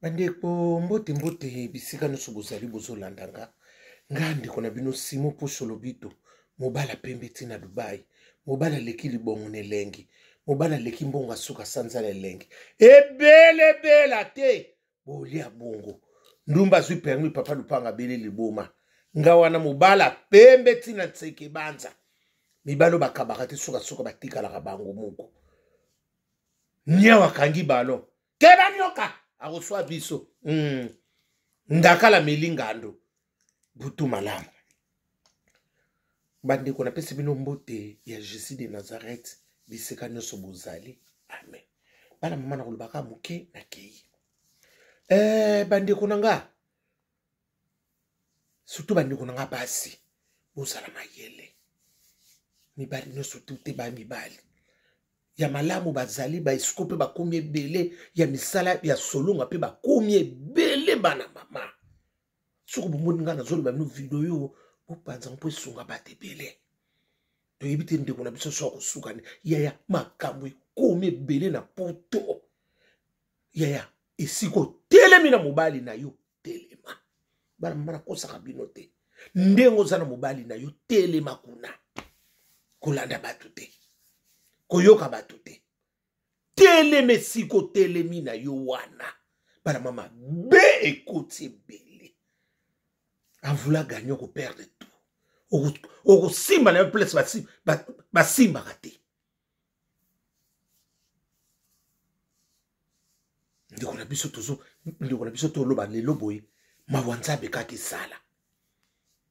Bandeko, mbote mbote bisika nyonso bozali bozolanda nga. Nga ndeko na bino Simon Posho Lobito, mobala pembe ti na Dubai, mobala aleki libongo na elengi, mobala aleki mbongo asuka sanza na elengi. Ebele bela te bolia bongo. Ndumba azwi permis papa lupanga abeli liboma. Nga wana mobala pembe ti na nseke banza. Mibali oyo bakabaka te sukasuka batikalaka bango moko. Niawu akangi ballon. Keba nyoka akoswa biso. Ndakala meli ngando butu malamu bandeko napesi bino mbote ya Jesus de Nazareth bisika nyonso bozali amen. Bana mama nakolobaka moke nakei bandeko na nga surtout bandeko na nga basi bozala mayele mibali nyonso tu te ba mibali ya malamu bazali ba escroc mpe bakomi ebele ya misala ya solonga mpe bakomi ebele bana mama. Soki bomoni ngai nazoloba bino video oyo bopanza mpo esunga bato ebele. Toyebi te ndeko na biso so akosuka yaya makambo ekomi ebele na poto yaya esika otelemi na mobali na yo telema. Bana mama nakosaka bino te ndenge oza na mobali na yo telema kuna kolanda bato te koyoka bato te telema esika otelemi na yo wana bana mama be ekoti ebele en voulant gagner oko perdre tout okosimba na yo place basimbaka te. Ndeko na biso tozo ndeko na biso toloba lelo boye mawa nzambe kaka esala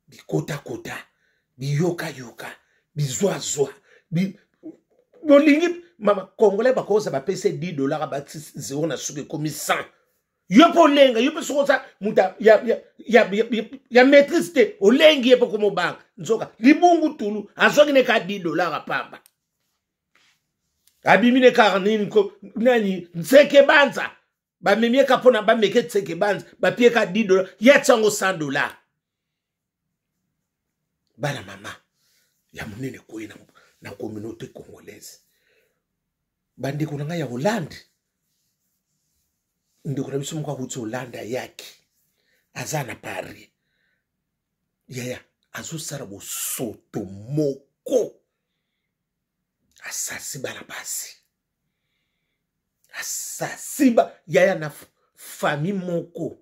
bikotakota biyokayoka bizwazwa bolingi mama congolais bakoza bapesa 10 $ bati 0 na suki ekomi 100 yo mpe olenga yo mpe soki oza moto ya maîtrise te olengi ye mpe komobanga nzoka libungu tulu azwaki ne ka 10 $ pamba abimi ne kaka nini nani nzeke banza bamemi ye ka mpona bameke nzeke banza bapie ka 10 $ ye atiango 100 $. Bana mama ya monene koye na communauté congolaise bandeko na ngai ya Hollande ndeko na biso moko akuti Hollande ayaki aza na Paris yaya azosala bosoto moko asasi bana basi asasi ba yaya na famille moko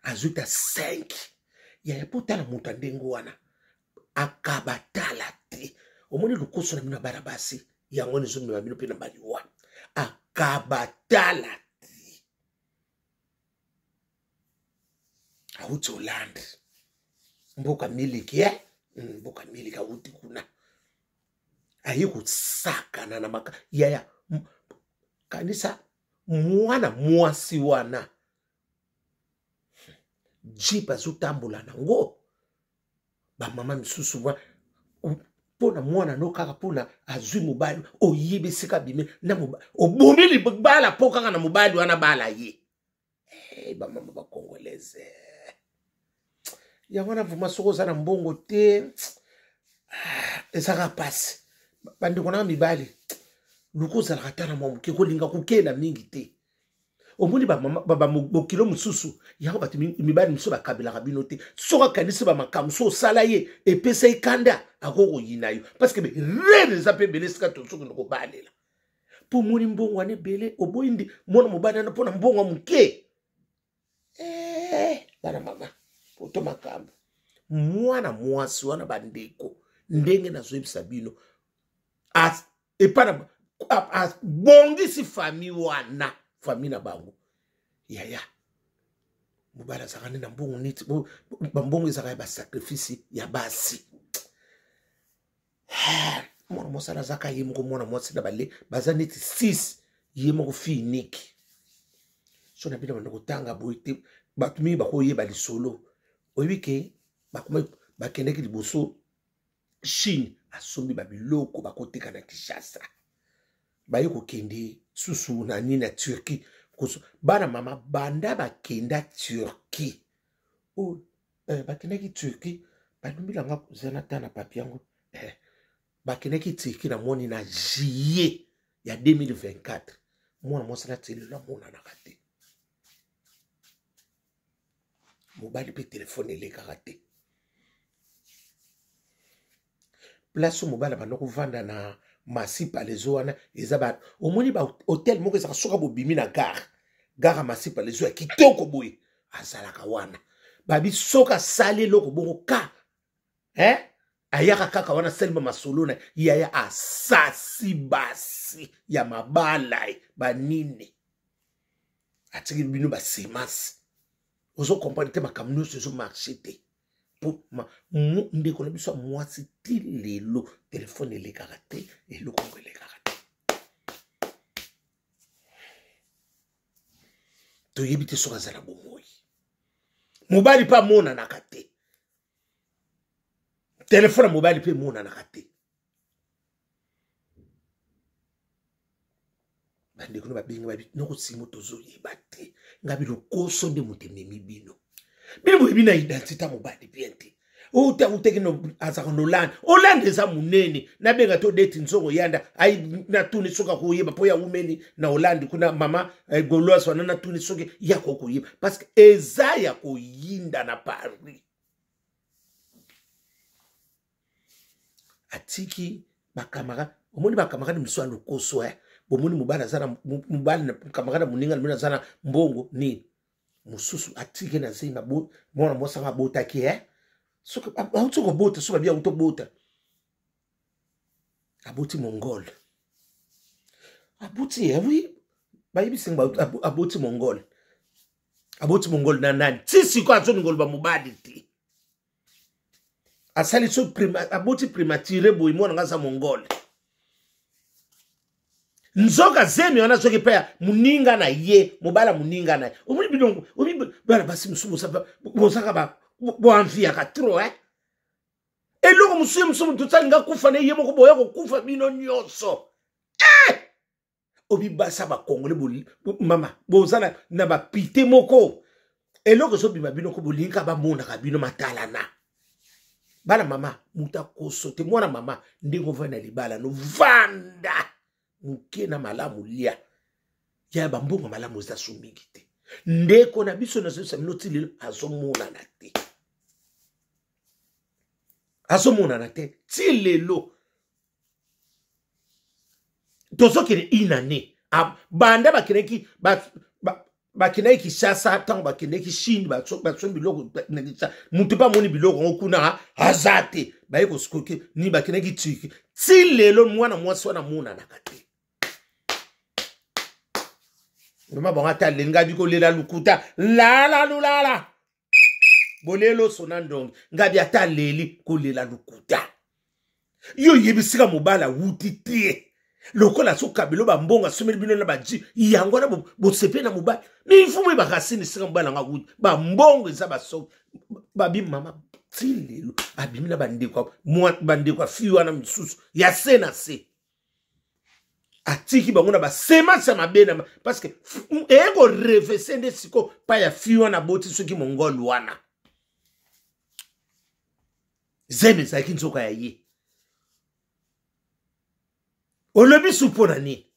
azwi ta 5 yaya mpo tala moto ya ndenge wana akabatala te omoni lokoso na bino ya bana basi yango wana ezomema bino mpe na baliwa akabatala te awuti Hollande mboka miliki mboka miliki awuti kuna aye kosakana na maka yaya kanisa mwana mwasi wana jeep azotambola nango bamama misusu mpona mwana no kaka mpona azwi mobali oyebi esika abimi na mobali obomi libala mpo kaka na mobali wana bala ye hey, bamama bakongolese yango wana vraimen soki oza na mbongo te ezalaka mpasi bandeko na mibali luka ozalaka ata na mwa moke kolinga kokela mingi te omoni bokilo mosusu yango bato mibali mosusu bakabelaka bino te soki akanisi bamakambo so osala ye epesa ye kanda akoki koyina yo parce que rere eza mpe ebele esika tozokende kobalela mpo omoni mbongo wana ebele oboyi ndi mwana mobali wana mpona mbongo ya moke bana mama poto makambo mwana mwasi wana bandeko ndenge nazoyebisa bino epa na abongisi famille wana famille na bango yaya mobali azalaka nde na mbongo neti bambongo ezalaka ya basacrifice ya basi mwana mwasi wana azalaka ye moko mwana mwasi na bale baza neti 6 ye moko fille unique so na bino banda kotanga boye te bato mingi bakoyeba lisolo oyebi ke bakendaki liboso Chine asombi babiloko bakoteka na Kinshasa baye kokende susu na nini na Turquie bana mama banda bakenda Turquie oh, bakendaki Turquie balumbilanga kozala ta na papier yango bakendaki Turquie namoni na juillet ya 2024 mwana mwasi na telelo amonanaka te. mobali mpe telefone elekaka te. Place oyo mobali abanda kovanda na Masi Palezo wana, eza ba omoni ba hotel moko ezalaka soka bobimi na gare, gare ya Masi Palezo ya kitoko boye, azalaka wana. Babi soki asali eloko bongo ka eh? Ayaka kaka wana, asalima masolo na yaya, asasi basi ya mabala banini, atiki bino basemence. Ozo comprendre te, makambo nyonso ezo marche te. Po ndeko na biso ya mwasi ti lelo telefone elekaka te, eloko yango elekaka te, toyebi te soki aza na bomoi. Mobali mpe amonanaka te, telefone ya mobali mpe emonanaka te. Bandeko no babengi babi noko simo, tozoyeba te. Ngabi lokoso nde moto ememi bino. Bino boyebi na identité ya mobali bien te. Outa utaki azalaka na Hollande. Hollande eza monene. Nabenga to deti nzongo yanda ai, natuni soki akoyeba mpo ya wumeli na Hollande kuna mama eh, gauloise wana, natuni soki ya kokoyeba parce que eza ya koyinda na Paris. Atiki bacamarade, omoni bacamarade mosusu ya lokoso eh? Bomoni mobali aza na mobali na camarade moninga na bino aza na mbongo nini mosusu, atiki na zemi, mwana mwasi yango abotaki eh? Soki auti kobota, soki babi auti obota, aboti mongol, aboti eh, oui, bayebisi nga aboti mongol. Aboti mongol na nani? Ti sikoyo azolinga oloba mobali te. Asali so prima, aboti primature boye, mwana nga aza mongol. Nzoka zemi wana soki mpe ya moninga na ye, mobala moninga na ye. Omoni bino, omoni bana basi mosusu bozaka boanviaka trop eh? Eloko mosusu ye mosusu moto osalinga kufa na ye moko, boya kokufa bino nyonso eh! Obibasa bakongole mama boza na, na bapite moko, eloko ezobima bino ko bolingi bamonaka bino matalana. Bana mama, moto akoso te. Mwana mama, ndenge ovandi na libala no, vanda moke na malamu, lia ya bambongo malamu eza so mingi te. Ndeko na biso nazoyebisa bino ti lelo azomonana te, azomonana te ti lelo. Tozokende une année banda bakendeki bakendaki Kinshasa. Ntango bakendeki Chine, basombi biloko na Kinshasa, moto mpe amoni biloko yango kuna aza te. Baye kosikoki ni bakendeki Turki, ti lelo mwana mwasi wana amonanaka te. Mama bango ata alengabi kolela lokuta lala lulala bolelo sona ndongi ngabi ata aleli kolela lokuta. Yo oyebisika mobali awuti te, lokola azokabelo bambongo asomeli bino na baji yango wana, bosepeli na mobali mifumu ebakasini esika mobali yango awuti bambongo eza basoki babi mama. Ti lelo abimi na bandeko, bandeko ya fi wana misusu ya se na se, atiki bango na basemence ya mabe na parce que eye korevese nde siko pa ya fi wana aboti soki mongol wana zeme ezalaki nzoka ya ye. Olobi su mpo na nini?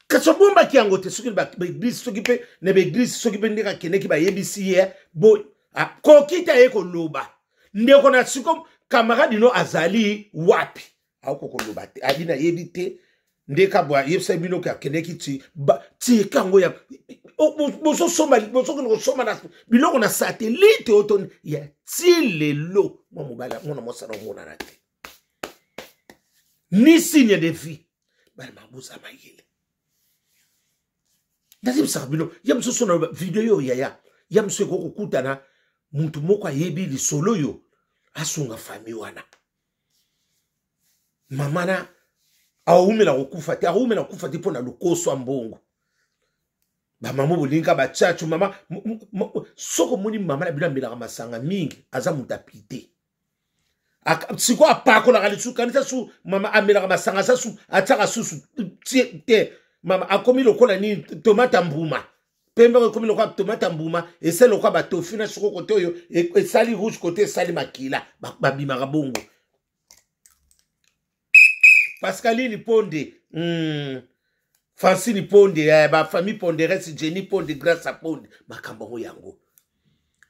Kasi obombaki yango te. Soki baeglise, soki mpe na baeglise, soki mpe ndenge akendeki bayebisi ye bo akoki te, aye koloba ndeko na siko camarade no azali wapi, akoki koloba te, abi nayebi te. Nde kabwa ayebisa bino ke akendeki ti tika yango ya bozosomba, bozokende kosomba na biloko na satellite oyo to ya ti lelo mwa mobali mwana mwasi ana omonana te, ni signe de vie. Bana mabuza mayele, nayebisaka bino ya mosusu na video oyo yaya ya mosusu ekoki kokutana motu moko ayebi lisolo oyo, asunga fami wana. Mama na awumela kokufa te, awumela kokufa te mpo na lokoso ya mbongo. Bamama bolinga bachachu mama, soki omoni mama na bino amelaka masanga mingi, aza moto apite. Sikoyo apakolaka lisusu, kanisa su mama amelaka masanga, aza su atiaka susu te. Mama akomi lokola nini, tomate ya mbuma pembe ekomi lokola tomate ya mbuma, esali lokola batofi na soko kote oyo esali rouge, kote esali makila, babimaka bongo. Pascaline Ponde, Francine Ponde, eh, bafamille Ponderes, Jenny Ponde, Grace Ponde, makambo yango yango.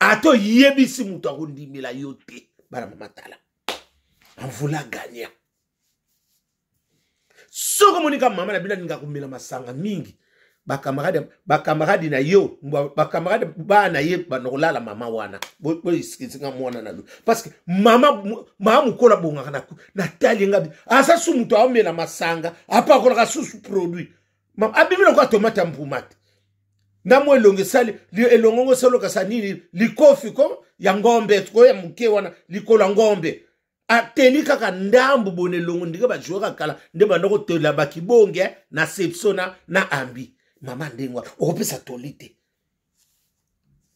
Ata oyebisi moto akondimela yo te. Bana mama tala, anvula gagna. Soki omoni ka mama na bino alingaka komela masanga mingi, bakamarade na yo, bakamarade bana na ye banda kolala mama wana, boeskizinga mwana na lo, parce que mama mama mokolo abongaka natali nga aza su moto aomela masanga, apakolaka susu produit, abimi lokola tomate ya mbuma te. Na mwa elongo esali elongo ngo esolokasa nini, likofi ko ya ngombe ko ya moke wana, likolo ya ngombe ateli kaka ndambu bona elongo ndenge bajouaka kala nde banda kotela bakibonge na sepso na ambi. Mama ndenge wana okopesa toli te.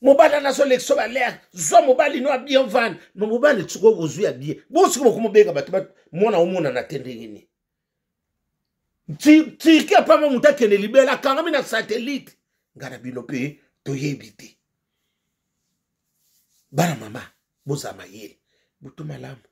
Mobali wana azolekisa balere, zwa mobali no abien vane ma mobali sikoyo ozwi ya bien bo sikoyo bokomobenga bato mwana omonana te ndenge nini Turquie apamba moto akende libela akangami na satellite. Ngai na bino mpe toyebi te. Bana mama, bozala mayele, butu malamu.